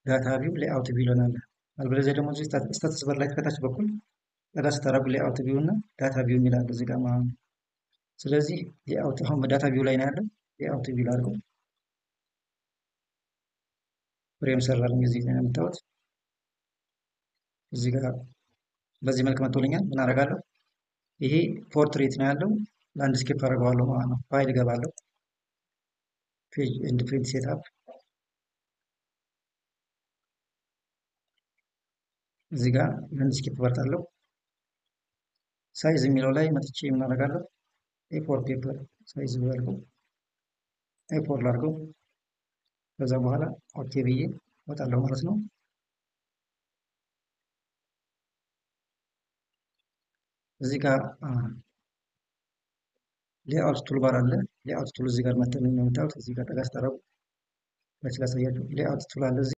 Data view layout view ይለናል። አልበለዚያ ደግሞ እዚህ status bar ላይ ከታች በኩል ጠጋ ስታደርጉ layout view እና data view የሚል አለ እዚህ ጋር ማለት ነው። ስለዚህ layout አሁን በ data view ላይ ነው ያለው። Layout view ላድርገው። Frame ሰራልኝ እዚህ ጋር የምታዩት እዚህ ጋር በዚህ መልክ መጥቶልኛል። ምን አደርጋለሁ? ይሄ portrait ነው ያለው landscape አደርገዋለሁ ማለት ነው። ፋይል እገባለሁ። Page and print setup እዚህ ጋር landscape እመርጣለሁ። Size የሚለው ላይ መጥቼ ምን አደርጋለሁ? A4 paper size ላድርገው፣ A4 ላድርገው። ከዛ በኋላ okay ብዬ እወጣለሁ ማለት ነው። እዚህ ጋር layout toolbar አለ። Layout tool እዚህ ጋር መተን ነው የምታዩት። እዚህ ጋር ጠጋ ስታደርጉ ላሳያችሁ። Layout tool አለ እዚህ